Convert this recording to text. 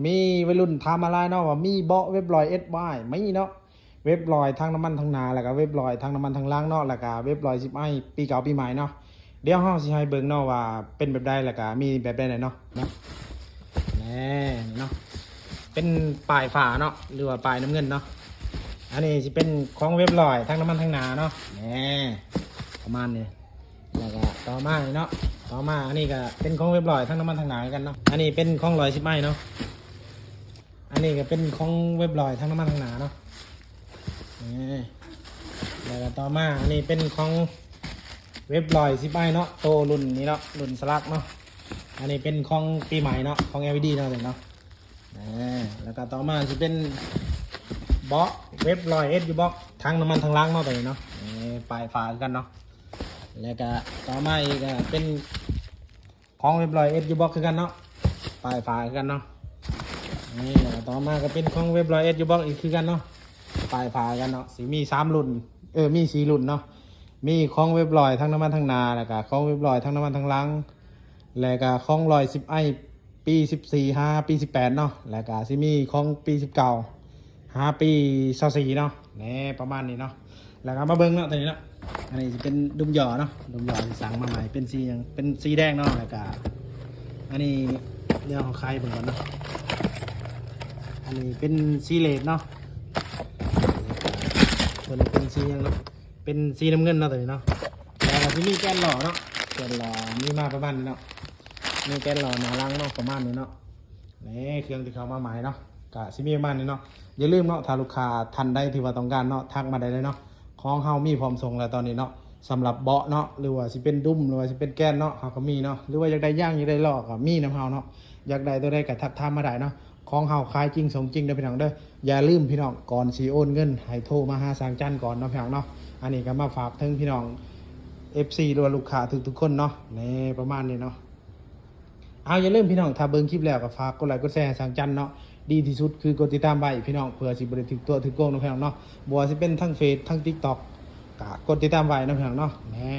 ມີໄວລຸ້ນຖາມມາຫຼາຍເນາະ ວ່າມີເບາະເວັບຮ້ອຍເອັດບໍ່ອ້າຍ? ມີເນາະ ເວັບຮ້ອຍທັງນ້ຳມັນທັງໜ້າ ແລ້ວກໍເວັບຮ້ອຍທັງນ້ຳມັນທັງຫຼັງເນາະ ແລ້ວກໍເວັບຮ້ອຍສິບໄອ ປີເກົ່າປີໃໝ່ເນາະ. ດຽວເຮົາຊິໃຫ້ເບິ່ງເນາະວ່າເປັນແບບໃດ ແລ້ວກໍມີແບບໃດແດ່ເນາະ ເນາະ ແນ່ເນາະ ເປັນປ້າຍຟ້າເນາະ ຫຼືວ່າປ້າຍນ້ຳເງິນເນາະ. ອັນນີ້ຊິເປັນຂອງເວັບຮ້ອຍທັງນ້ຳມັນທັງໜ້າເນາະ ແນ່ ປະມານນີ້. ແລ້ວກໍຕໍ່ມານີ້ເນາະ ຕໍ່ມາອັນນີ້ກໍເປັນຂອງເວັບຮ້ອຍທັງນ້ຳມັນທັງໜ້າຄືກັນເນາະ. ອັນນີ້ເປັນຂອງຮ້ອຍສິບໄອເນາະ ອັນນີ້ກໍເປັນຂອງເວັບຮ້ອຍທັງນ້ຳມັນທັງໜ້າເນາະ ນີ້. ແລ້ວກໍຕໍ່ມາອັນນີ້ເປັນຂອງເວັບຮ້ອຍສິບໄອເນາະ ໂຕລຸ້ນນີ້ເນາະ ລຸ້ນສະຫຼັກເນາະ. ອັນນີ້ເປັນຂອງປີໃໝ່ເນາະ ຂອງ ແອລ ອີ ດີ ເນາະ ເນາະ. ອ່າ ແລ້ວກໍຕໍ່ມາຊິເປັນເບາະເວັບຮ້ອຍເອັດຢູ ບັອກ ທັງນ້ຳມັນທັງຫຼັງເນາະ ຕົວນີ້ເນາະ ນີ້ ປ້າຍຟ້າຄືກັນເນາະ. ແລ້ວກໍຕໍ່ມາອີກກໍເປັນຂອງເວັບຮ້ອຍເອັດຢູ ບັອກ ຄືກັນເນາະ ປ້າຍຟ້າຄືກັນເນາະ ນີ້. ແລ້ວກໍຕໍ່ມາກໍເປັນຂອງເວັບຮ້ອຍເອັດຢູ ບັອກ ອີກຄືກັນເນາະ ປ້າຍຟ້າຄືກັນເນາະ. ຊິມີສາມລຸ້ນ ເອີ ມີສີ່ລຸ້ນເນາະ ມີຂອງເວັບຮ້ອຍທັງນ້ຳມັນທັງໜ້າ ແລ້ວກໍຂອງເວັບຮ້ອຍທັງນ້ຳມັນທັງຫຼັງ ແລ້ວກໍຂອງຮ້ອຍສິບໄອ ປີສິບສີ່ຫາປີສິບແປດເນາະ ແລ້ວກະຊິມີຂອງປີສິບເກົ້າຫາປີຊາວສີ່ເນາະ ແນ່ ປະມານນີ້ເນາະ. ແລ້ວກະມາເບິ່ງເນາະ ຕົວນີ້ເນາະ ອັນນີ້ຊິເປັນດຸມຢໍເນາະ ດຸມຢໍທີ່ສັ່ງມາໃໝ່ ເປັນສີຫຍັງ ເປັນສີແດງເນາະ. ແລ້ວກະອັນນີ້ ດຽວເຮົາຄາຍເບິ່ງກ່ອນເນາະ ອັນນີ້ເປັນສີເລດເນາະ ແລ້ວກະຕົວນີ້ເປັນສີຫຍັງເນາະ ເປັນສີນ້ຳເງິນເນາະ ຕົວນີ້ເນາະ. ແລ້ວກະຊິມີແກນລໍ້ເນາະ ແກນລໍ້ມີມາປະມານນີ້ເນາະ ມີແກນລໍ້ໜ້າຫຼັງເນາະ ປະມານນີ້ເນາະ. ນີ້ເຄື່ອງທີ່ເຂົ້າມາໃໝ່ເນາະ ກະຊິມີປະມານນີ້ເນາະ. ຢ່າລືມເນາະ ຖ້າລູກຄ້າທ່ານໃດທີ່ວ່າຕ້ອງການເນາະ ທັກມາໄດ້ເລີຍເນາະ ຂອງເຮົາມີພ້ອມສົ່ງແລ້ວຕອນນີ້ເນາະ. ສຳລັບເບາະເນາະ ຫຼືວ່າຊິເປັນດຸມ ຫຼືວ່າຊິເປັນແກນເນາະ ເຮົາກໍມີເນາະ ຫຼືວ່າຢາກໄດ້ຢາງ ຢາກໄດ້ລໍ້ກໍມີນຳເຮົາເນາະ. ຢາກໄດ້ຕົວໃດກໍທັກຖາມມາໄດ້ເນາະ ຂອງເຮົາຂາຍຈິງສົ່ງຈິງເດີພີ່ນ້ອງເດີ. ຢ່າລືມພີ່ນ້ອງ ກ່ອນຊິໂອນເງິນໃຫ້ໂທມາຫາຊ່າງຈັນກ່ອນເນາະພີ່ນ້ອງເນາະ. ອັນນີ້ກໍມາຝາກເຖິງພີ່ນ້ອງ ເອັຟຊີ ຫຼືວ່າລູກຄ້າທຸກໆຄົນເນາະ ແນ່ ປະມານນີ້ເນາະ. ເອົາ ຢ່າລືມພີ່ນ້ອງ ຖ້າເບິ່ງຄລິບແລ້ວກໍຝາກກົດໄລກົດແຊໃຫ້ຊ່າງຈັນເນາະ ດີທີ່ສຸດຄືກົດຕິດຕາມໄວ້ພີ່ນ້ອງ ເພື່ອຊິບໍ່ໄດ້ຖືກຕົວະຖືກໂກງເນາະພີ່ນ້ອງເນາະ. ບໍ່ວ່າຊິເປັນທັງເຟສ ທັງຕິກຕັອກ ກໍກົດຕິດຕາມໄວ້ເນາະພີ່ນ້ອງເນາະ ແນ່.